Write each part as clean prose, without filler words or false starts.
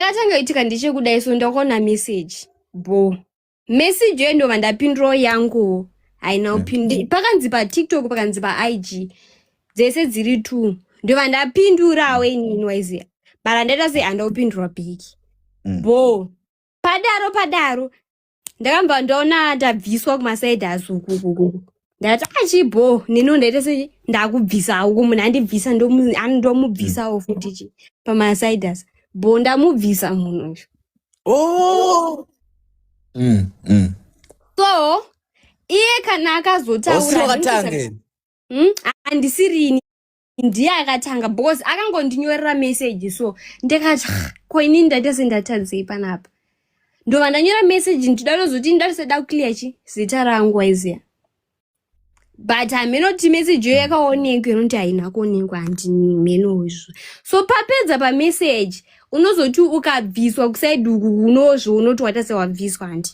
Chakatanga itika ndechekudai so ndakaona message bo message iyo ndobva ndapindurawo yangu haina kupinda pakanzi patiktok pakanzi paig dzese dziri two ndobva ndapindurawo inini waiziya but handaita sei handaupindura bhiki bo padaro padaro ndakambva ndaona ndabviswa kumasaidi azukukuku ndati achibho neniwo ndaita sei ndakubvisawo ko munhu andibvisa ndomubvisawo futi chi pamasaidi asa bho ndamubvisa munhu uyu oh. So iye kana akazotaura handisirini ndiye akatanga because akangondinyorera message so ndikati ko inini ndaita sendatadzei panapa ndova ndanyora message ndida tozoti ndasada kuclear chi zita rangu waiziya but hameno kuti message iyo yakaonekwa inoti haina kuonekwa handimeno izvo so papedza pamessage unozoti ukabviswa kusaidi uku unozvo unoti waita sewabviswa handi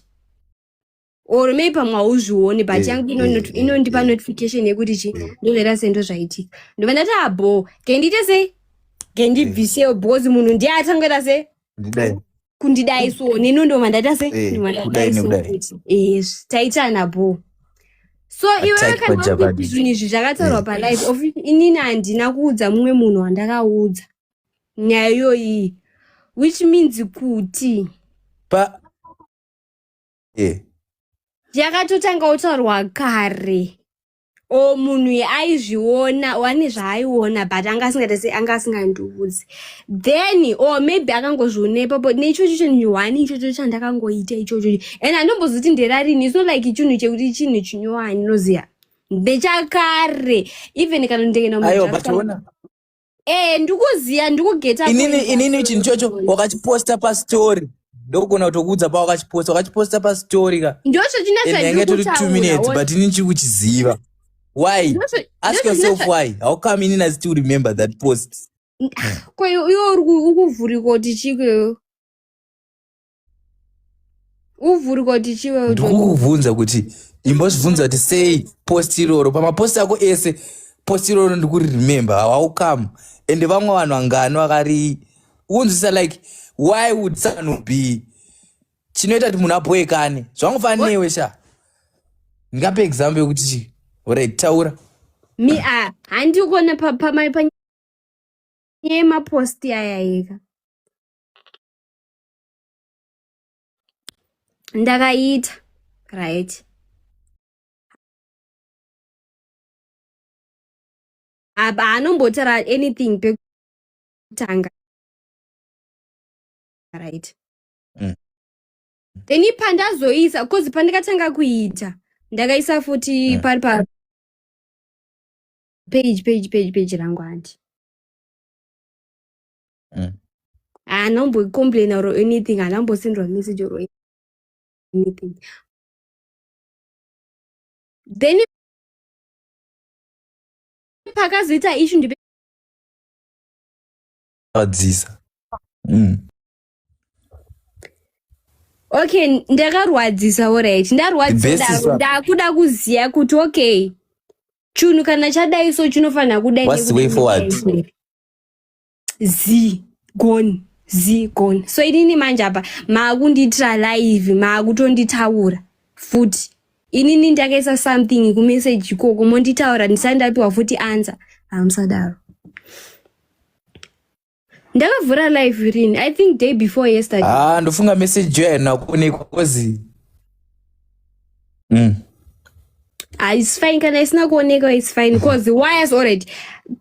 or maybe pamwe hauzvioni but yangu inondipa notification yekuti chi ndozvaita sei ndozvaitika ndobva ndati abo ah, gendiite sei gendibvisewo because munhu ndiye atangoita sei kundidai so neni ndobva ndaita sei ndobva ndadai so futi taitana bo so iwewe kana zvinhu izvi zvakataurwa palife of inini handina kuudza mumwe munhu wandakaudza nyaya iyoyi which means kuti pa eh. Yakatotanga kutaurwa kare o munhu aizviona wane zvaaiona but anga asingaita sei anga asingandiudzi then or maybe akangozviona ipapo neichocho chinhu one ichocho chandakangoita ichocho and handombozoti nderarini it's not like chinhu chekuti chinhu chinyowani unoziva ndechakare even kana ndikaenda aiwa but ona Eh, ndikuziya ndikugeta inini inini chinhu chocho wakachiposta pastory ndokugona kutokuudza pawakachiposta wakachiposta pastory ka ndocho chine tori 2 minutes but inini chiri kuchiziva why ask yourself why how come inini i still remember that post ko iwe uri ukuvhurika kuti chiko uvhurika kuti chiwe ndikukubvunza kuti imbozvibvunza kuti sei post iroro pamapost ako ese post iroro ndikuriremember how come and vamwe vanhu vangani vakari unzwisa like why would someone be chinoita kuti munhu abhoekane zvangofanira newe sha ndingape example yekuti chi orit taura mi a handikuona panyaya yemaposti aya yeka ndakaita right apa haanombotara anything pekutanga right Then pandazoisa cause pandakatanga kuita ndakaisa futi pari pa page page page page rangu handi Haana kumbocomplaina or anything haana kumbosendwa message or anything then pakazoita issue ndipe Rwadzisa. Okay ndakarwadzisa alright The ndarwadzisa best is daro what? ndakuda kuziva kuti okay chinhu kana chadai so chinofanira kudai What's the way nekudai forward? nekudai. Z gone z gone so inini manje apa maakundiitira live maakutonditaura futi inini ndakaisa something kumessage ikoko monditaura ndisati ndapiwa futi answer hamusadaro ndakavhura live rini i think day before yesterday Ah, ndofunga message yo haina kuonekwa kozi Ah, it's fine kana isina kuonekwa it's fine cause why is already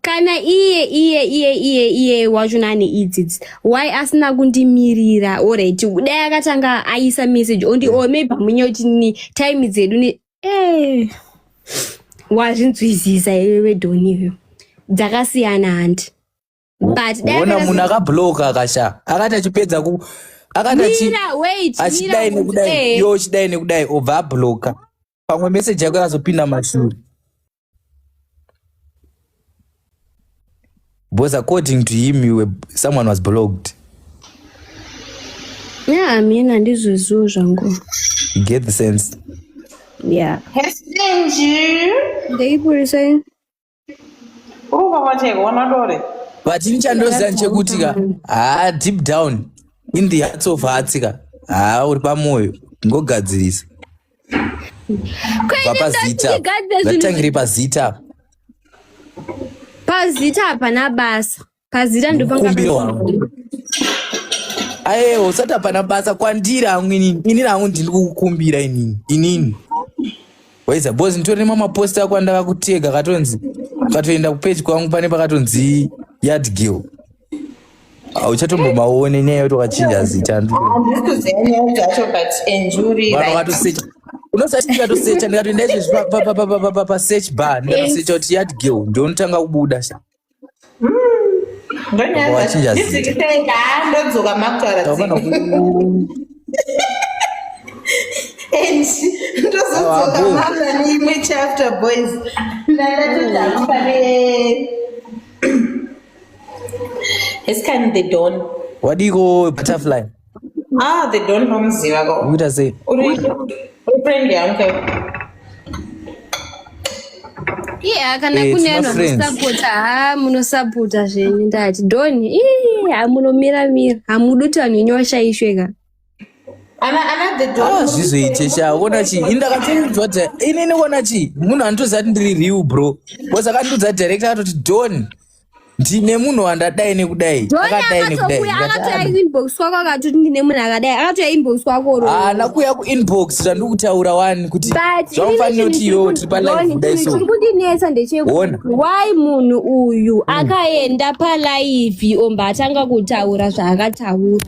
kana iye iye iye iye iye wacho nane idzidzi why asina kundimirira already dai akatanga aisa message ondi or maybe hamunye kuti ni time dzedu ni eh wazvinzwisisa iwewe doni iwe dzakasiyana handi but dai Wona munhu akabloka akasha akati achipedza ku akati achi mira wait mira achidai nekudai eh iwe uchidai nekudai obva abloka pamwe message yako yakazopinda mashure because according to him you were, someone was blocked yeah mina handizvizivo zvangu you get the sense yeah Hesenji. ndeiburisai Uri kuvavateka wana dore. But ini chandoziva ndechekuti ka haa deep down In the hearts of hearts ka, haa, uri pamwoyo, ngogadzirisa. Bva pazita, ngatitangire pazita. Pazita hapana basa, pazita. Ndikumbiro wangu. Ayewo, usati hapana basa kwandiri hangu inini. Inini hangu ndiri kukukumbira inini. Inini. Waiza, because nditori nemamapost ako andakakutega katonzi katoenda kupeji kwangu, pane pakatonzi Yard Girl. Hauchatombomaone nyaya yekuti wakachinja zita. Handisi kuziva nyaya dzacho, but Enjuri. Vanhu vakatosecha, unosati ndikatosecha, ndikatoenda izvezvi pasearch bar, ndikatosecha kuti Yard Girl, ndonotanga kubuda sha. Ndonyaya. Wachinja zita. Ndidzikisei, ndodzoka makutaura. Taufana ku Enji, ndozodzoka. Abo. Mama neimwe chapter, boys. Ndandatoti pane esikani the Don. Wadiko, butterfly? Ah, the Don, nomuziva ko? Ukuita sei? Uri friend yangu. Iye, kana Eh, kune tina vanhu friends. vanosapota, ha, munosapota zvenyu. Ndati Doni, ii, hamunomira mira, hamudi kuti vanhu venyu vashaishwe ka. Ana the Don. Ah, zvizoite sha. Ona chi, ini ndakatoudzwa kuti inini, ona chi, munhu anotoziva kuti ndiri real bro, because akandiudza direct, akatoti, "Don, ndine munhu wandadai nekudai." Doni Akadai nekudai. akatokuya, Ndikati, akatoya "Ah, inbox kwako, akatoti ndine munhu akadai, akatoya inbox kwako ro. Haana kuuya kuinbox. Zvandiri kutaura wani kuti But zvamufanira kuti iwewo tiri palive kudai chiri so. kundinetsa ndechekuti Ona. why munhu uyu akaenda palive, omba atanga kutaura zvaakataura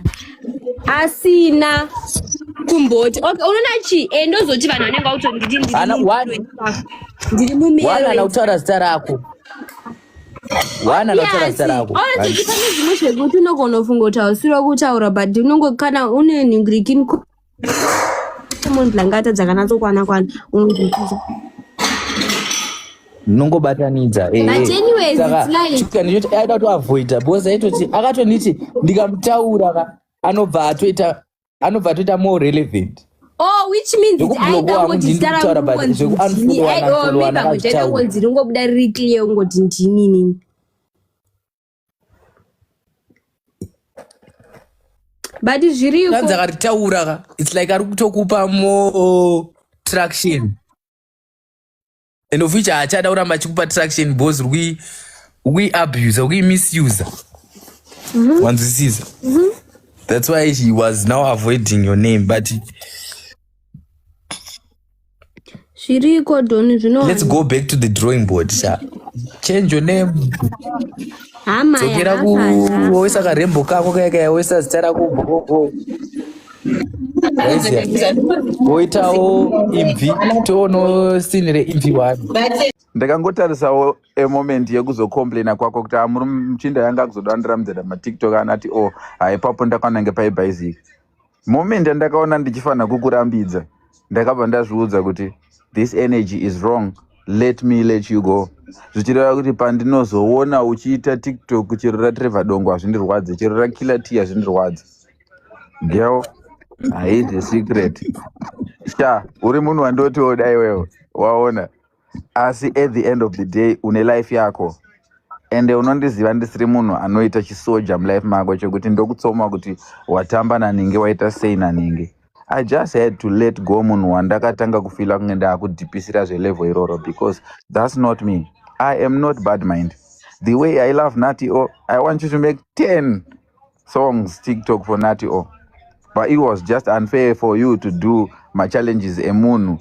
asina kumboti okay. Unoona chi, ndozoti vanhu vanenge vautonditi Ana, ndiri one ana mumero. kutaura zita rako, one ana kutaura zita rako. Onatoti pane zvimwe zvekuti unogona kufunga kuti hausiri kutaura, but unongo kana une nhingirikini mondlangata dzakanyatsokwana kwana, unozvipisa. Nongobatanidza. But anyways, it's life. Chika ndichoti aida kutoavoida because aitoti, akatonditi ndikamutaura ka, anobva atoita more relevant. Oh, which means kuti Zvekublock aida wangu kungoti ndini zita kutaura, rangu but kungonzi zveku-unfollow ndini. wana, unfollow wana, Maybe angoti aida akazvitaura. kungonzi ringobuda riri clear, ungoti ndini nini. But zviriko. Kanzi akaritaura ka, it's like ari kutokupa more traction, and of which haachada kuramba achikupa traction because uri kuiabuse, uri kuimisuse, wanzwisisa? That's why he was now avoiding your name, but Zviriko, Doni, zvino. Let's go back to the drawing board sha. Change your name. Hama. Dzokera ku woisa karembo kako kaya kaya, woisa zita rako gogo, waiziya, woitawo imvi, toono sini reimvi one. But Ndakangotarisawo emoment yekuzocomplaina kwako kuti amuri muchinda yanga akuzoda ndirambidzana maTikTok, anati o haipapo ndakanange paibhaizika. Moment yandakaona ndichifanira kukurambidza, ndakabva ndazviudza kuti this energy is wrong, let me let you go. Zvichireva kuti pandinozoona uchiita TikTok chero raTrevor Dongo, hazvindirwadze, chero raKiller T, hazvindirwadze. Girl, hide secret sha, uri munhu wandotioda iwewe, waona? Asi at the end of the day une life yako, ende unondiziva ndisiri munhu anoita chisoja mulife mako chekuti ndokutsoma kuti watamba naninge, waita sei naninge. I just had to let go munhu wandakatanga kufeela kunge ndaakudhipisira zvelevel iroro, because that's not me. I am not bad mind. The way I love Nati O, I want you to make 10 songs TikTok for Nati O, but it was just unfair for you to do machallenges emunhu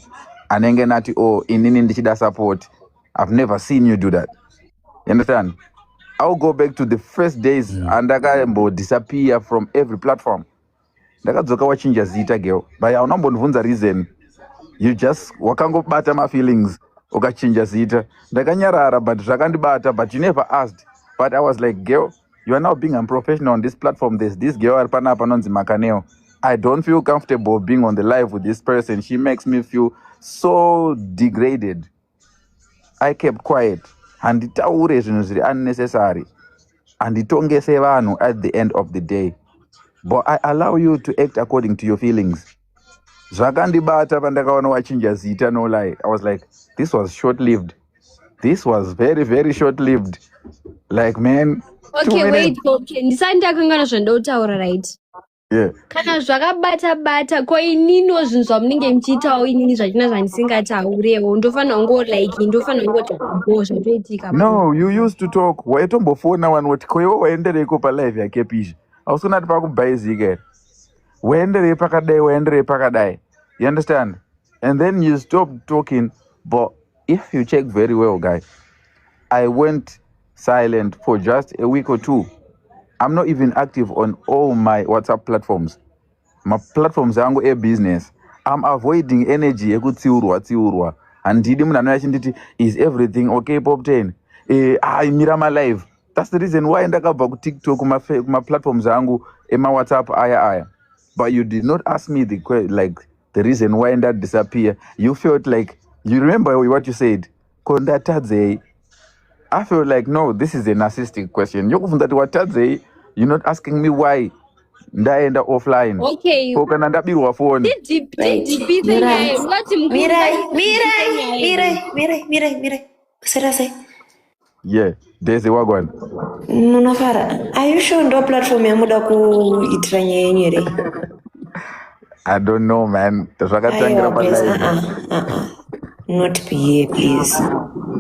anenge Nati O, inini ndichida support. I've never seen you do that, you understand? I'll go back to the first days andakambodisappear from every platform. Ndakadzoka wachinja zita, girl, but haunambondibvunza reason. You just wakangobata mafeelings ukachinja zita. Ndakanyarara, but zvakandibata, but you never asked. But I was like, "Girl, you are now being unprofessional on this platform. There's this girl ari panapa anonzi Makaneo. I don't feel comfortable being on the live with this person. She makes me feel so degraded." I kept quiet. Handitaure zvinhu zviri unnecessary, handitongese vanhu at the end of the day, but I allow you to act according to your feelings. Zvakandibata pandakaona wachinja zita. No lie, I was like, this was short lived. This was very, very short lived. Like, man, 2 Okay, minutes. wait, okay, ndisati ndakanganwa zvandotaura, right? Yeah. Kana zvakabata bata, ko ininiwo zvinhu zvamunenge muchiitawo inini zvachina zvandisingatauriwo, ndofanira kungo like ndofanira kungoti bo zvatoitika. No, you used to talk. Waitombofona vanhu kuti, "Ko iwe waendereiko palive yakepisha? Hausina kuti pakubhaizika here? Waenderei pakadai, waenderei pakadai?" You understand? And then you stop talking. But if you check very well, guys, I went silent for just a week or two. I'm not even active on all my WhatsApp platforms, maplatforms angu ebusiness. I'm avoiding energy yekutsiurwa tsiurwa. Handidi munhu anouya achinditi, "Is everything okay, Poptain?" Ai, mira malive. That's the reason why ndakabva kuTikTok, kumaplatforms angu emaWhatsApp aya aya. But you did not ask me like the reason why ndadisappear. You felt like, you remember what you said, "Ko ndatadzei?" I feel like, no, this is a narcissistic question yokubvunza kuti watadzei. You're not asking me why ndaenda offline. Okay. Ko kana ndabirwa foni? Right. Tidhipise Mirai. nyaya, ungati mukuru. Mirai, mirai, mirai, mirai, mirai, mirai. Kusera sei? Yeah, Daisy, wagwana? Munofara. Are you sure ndo platform yamuda kuitira nyaya yenyu here? I don't know, man. Zvakatangira Aiwa, please. palive. Uh-uh, uh-uh. Not be here, please.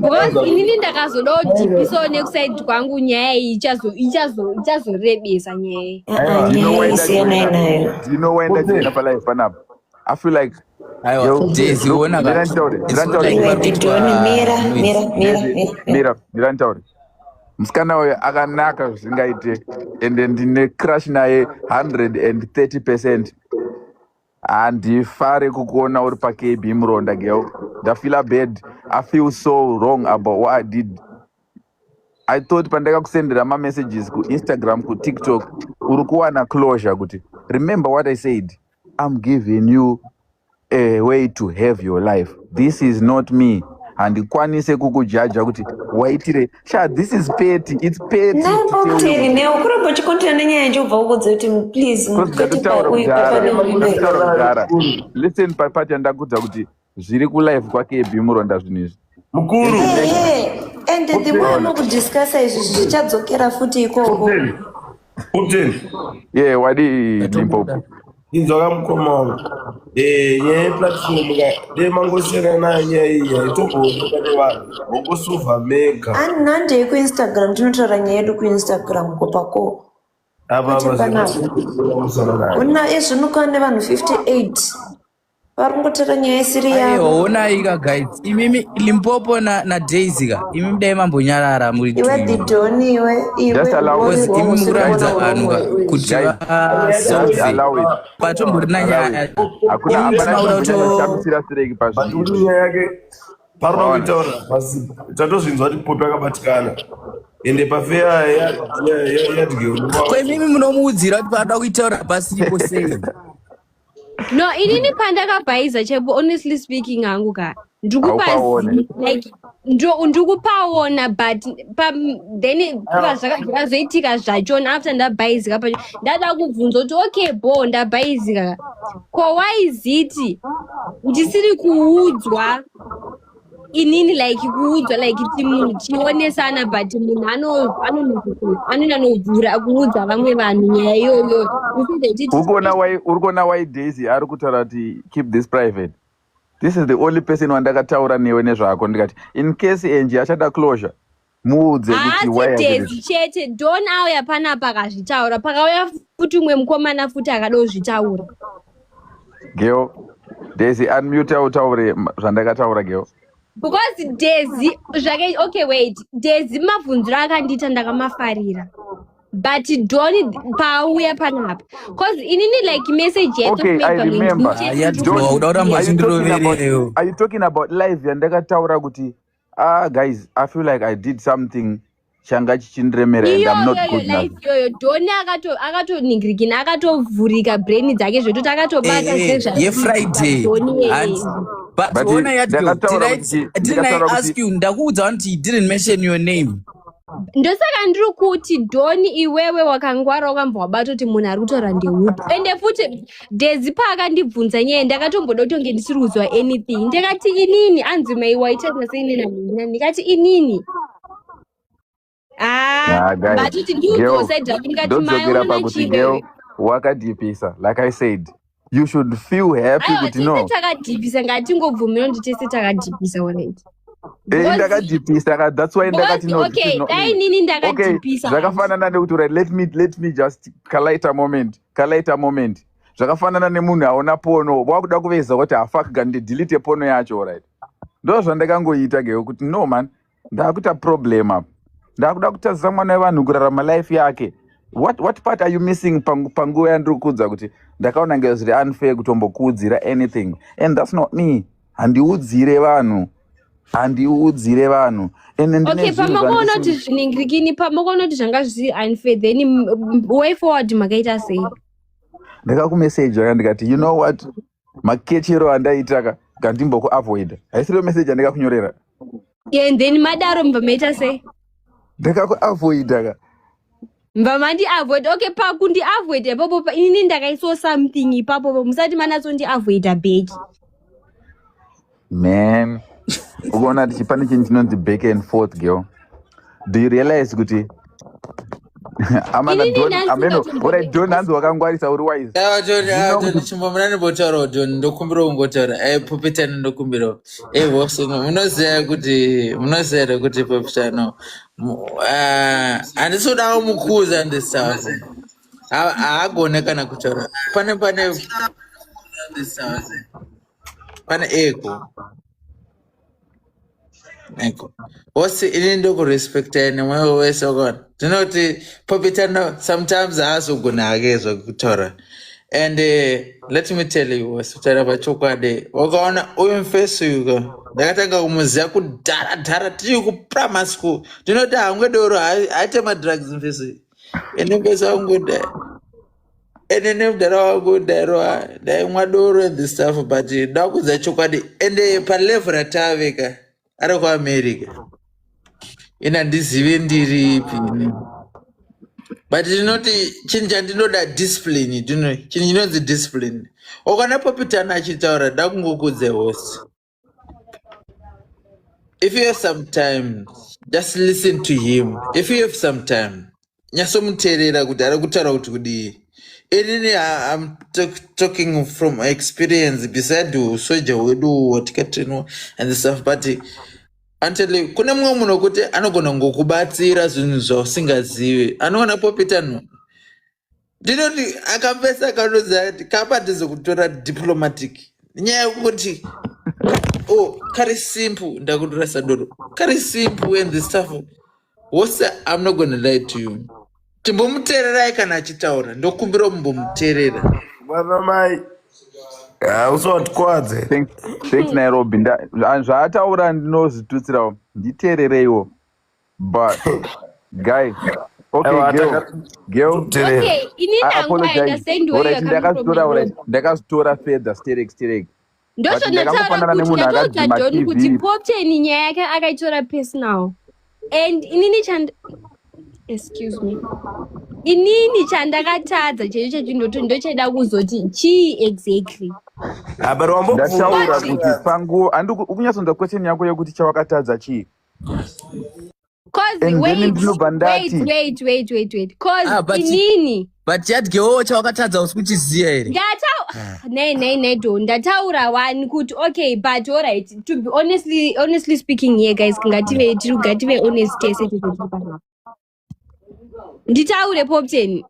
Because inini ndakazodawo dhipisawo nekuside kwangu, nyaya iyi ichazorebesa nyaya iyi. Uh-uh, Do you know nyaya why iyi siyanai ndajoina? nayo. Do you know why ndajoina palive panapa? I feel like, Aiwa, yo, Daisy, look, ona mira ka, nditaure, it's mira not nditaure. like Iwe pari Didoni, kuitwa mira, noise. mira, mira, Daisy, mira, mira. mira, mira nditaure. Musikana uyu akanaka zvisingaite, ende ndine crush naye 130%. Handifare kukuona uri paKB Muronda, girl. Ndafeela bad. I feel so wrong about what I did. I thought pandakakusendera mamessages kuInstagram, kuTikTok, uri kuwana closure kuti, remember what I said, I'm giving you a way to have your life. This is not me. Handikwanise kukujaja kuti waitire sha. This is petty. It's petty No, to tell you Poptain, kuti ne ukuramba uchikontina nenyaya yachobva ukudza kuti please because kwete ndatotaura pauyu kudhara, pane uyu. ndatotaura kudhara. Listen, papati yandakudza kuti zviri kulive kwaKB Muronda zvinhu izvi. Mukuru. Ehe, and the more Ona. mukudiscussa izvi, zvichadzokera futi ikoko. Poptain, Poptain. Ye, wadi Ndatomboda. Limpopo. Inzwa kamukoma wangu. Nyaya yeplatform ka, dei mangosiyana nayo nyaya iyi, haitombooneka nevanhu, mongosuvha mega. Ani nhandei kuInstagram, tinotaura nyaya yedu kuInstagram kopako. Apa Kwete apa panapa. zvemusana nayo. Una ezvinokwana nevanhu 58 vari kungotaura nyaya isiri Aiwa, yavo. onai ka guys, imimi Limpopo naDaisy ka, imimi dai mambonyarara muri Iwe two. Didoni, iwe Just iwe allow it. Because uri imi usiri mukuratidza kuona vanhu ka uromo. kuti Guys, just vasolve allow it. patomborina Allow it. nyaya. Hakuna, Imi hapana musina kuda chimbonyanya kuto kushamisira sireki But pazvinhu uri izvi. nyaya yake parona Waona. kuitaura pasi, tatozvinzwa kuti Popi akabatikana, ende pafeya yadye. Ko imimi munomuudzira kuti paada kuitaura pasipo sei? No, inini pandakabhaiza chaipo, honestly speaking hangu ka, Haupaone. Like ndikupaona, but then zvakazoitika zvachona after ndabhaizika pacho, ndada kubvunza kuti, okay bo, ndabhaizika, ko why is it ndisiri kuudzwa inini, like kuudzwa like tichionesana, but munhu anonyanovhura kuudza vamwe vanhu nyaya iyoyo instead Uri kuona why Daisy ari kutaura kuti keep this private? This is the only person wandakataura newe nezvako, ndikati in case Angie achada closure, muudze kuti why Haasi I did Daisy it. chete. Don auya panapa akazvitaura, pakauya futi umwe mukomana futi akada kuzvitaura. Geo, Daisy, unmute, utaure zvandakataura, Geo. Because Daisy zvake, okay, wait, Daisy mabvunziro akandiita ndakamafarira, but Don paauya panapa, cause inini like message Okay, I remember. Yadhiwa, uda kuramba Are you talking about, uchindirovereyo. are you talking about live yandakataura kuti, "Ah guys, I feel like I did something changa chichindiremera and I'm not Iyoyoyo good enough"? life iyoyo, Don akatoningirikina, akatovhurika brain dzake zvekuti akatobata. YeFriday. But But ona yadyo, ndakataura kuti didn't I ndakataura ask kuti you, ndakuudza kuti he didn't mention your name. Ndosaka ndiri kuti Don, iwewe wakangwara, wakambva wabata kuti munhu ari kutaura ndeupi. Ende futi Daisy paakandibvunza nyaya, ndakatomboda kutonge ndisiri kuzwa anything. Ndakati inini anzi mai waita sei nina, ndikati inini, ah, Ah, guys, but kuti ndiudzewo Geo, side rako, ndikati mai ndodzokera unoona pakuti, Geo, chiwewe. Wakadhipisa. Like I said, you should feel happy Aiwa, kuti tese no. takadhipisa. Ngatingobvumira kuti tese takadhipisa, alright? Eh, ndakadhipisa ka, that's why ndakati Because no, this is okay, not dai me. nini Okay, ndakadhipisa. Zvakafanana nekuti, right, let me just kalighter moment, kalighter moment. Zvakafanana nemunhu aona porn, wakuda kuveza kuti hafak, gandidelete porn yacho, right? Ndo zvandakangoita geyo kuti no man, ndakuita problem apa, ndakuda kutadzisa mwana wevanhu kurarama life yake. What part are you missing panguva yandiri kukudza kuti ndakaona nge zviri unfair kutombokuudzira anything? And that's not me. Handiudzire vanhu, handiudzire vanhu, ende ndine Okay, zvinhu pamakaona kuti zvandisi zviningirikini, pamakaona kuti zvanga zvisi unfair, then way forward makaita sei? Ndakakumeseji aka ndikati, "You know what, makechero andaita ka, ngandimbokuavoida." Haisiriyo meseji andikakunyorera? Yeah, and then madaro mubva maita sei? Ndakakuavoida ka. Mubva mandi-avoid. Okay, pakundi-avoid ipapo inini ndakaisawo something ipapo, musati manatsondi-avoida back. Man, ukuona kuti pane chinhu chinonzi back and forth. Girl, do you realize kuti amana Inini Don nhasi ameno ndatombode- alright, Don, hanzi wakangwarisa, uri wise. Aiwa Don. Do you Aiwa know Don, kuti chimbomira ndimbotaurawo. Don, ndokumbirawo kungotaura. Ai, Popetano, ndokumbirawo. Ei Wilson, munoziva here kuti Popetano, handisi kuda kumukuza and stuff, haagone kana kutaura. Pane ego wose. Ini ndokurespectai nemwoyo wese. Wakaona, ndinoti Popetano sometimes haazogona hake zvekutaura. And let me tell you, wose, kutaura pachokwadi, wakaona uyu mufesi uyu ka, ndakatanga kumuziva kudhara dhara tiri kuprimary school. Ndinoti hangwe doro, haaite madrugs mufesi uyu. Ende mufesi wangu, ende nemudhara wangu ndairwa, ndaimwa doro and the stuff, but ndakudza chokwadi, ende palevel ratave ka, ari kuAmerica, ini handizive ndiripi ini. But ndinoti chinhu chandinoda discipline. Ndino chinhu chinonzi discipline. Ukaona Popitana achitaura, ndakungokudze host, if you have some time, just listen to him. If you have some time, nyatsomuteerera kuti ari kutaura kuti kudii. Inini I'm talking from experience, beside usoja hwedu hwatikatrainwa and stuff, but until kune mumwe munhu wekuti anogona ngokubatsira zvinhu zvausingazivi. Anoona Popitano, ndinoti akapesa akanoziva kuti kapatize kutora diplomatic nyaya yekuti oh, kari simple, ndakutorasa doro, kari simple and the stuff. Wose, I'm not gonna lie to you, timbomuteererai kana achitaura. Ndokumbira mumbomuteerera. Mwana mai, usawatikuwadze. Thanks, thanks Nairobi. Zvaataura ndinozvitutsirawo, nditeerereiwo. But guy, okay, Aiwa, girl, girl, Teerera. Okay, inini I hangu, I apologize. understand where Alright, you're coming from. ndakazvitora, alright, Nairobi. ndakazvitora fedha sterek sterek, but Ndozvandataura ndakangofanana kuti nemunhu ndatoudza akadzima Don kuti TV. Poptain nyaya yake akaitora personal, and inini chand, excuse me, inini chandakatadza chaicho chacho ndochaida kuzoti chii exactly? But wambobvuma. Ndataura kuti panguva handi ukunyatsonzwa question yako yekuti chawakatadza chii. Cause And then wait, ndinobva wait, ndati wait, wait, wait, wait, cause Ah, inini but yadgewo chawakatadza usi kuchiziva here? Ne ne ne do ndataura one kuti okay, but alright, to be honestly speaking here, guys, ngative honest tese tiri panapa. Nditaure, Poptain,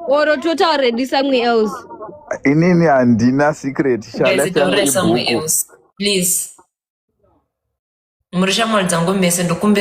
or totaure ready somewhere else? Inini handina secret. Guys, Sha, life yangu taura somewhere ibhuku. else, please. Muri shamwari dzangu mese, ndokumbira.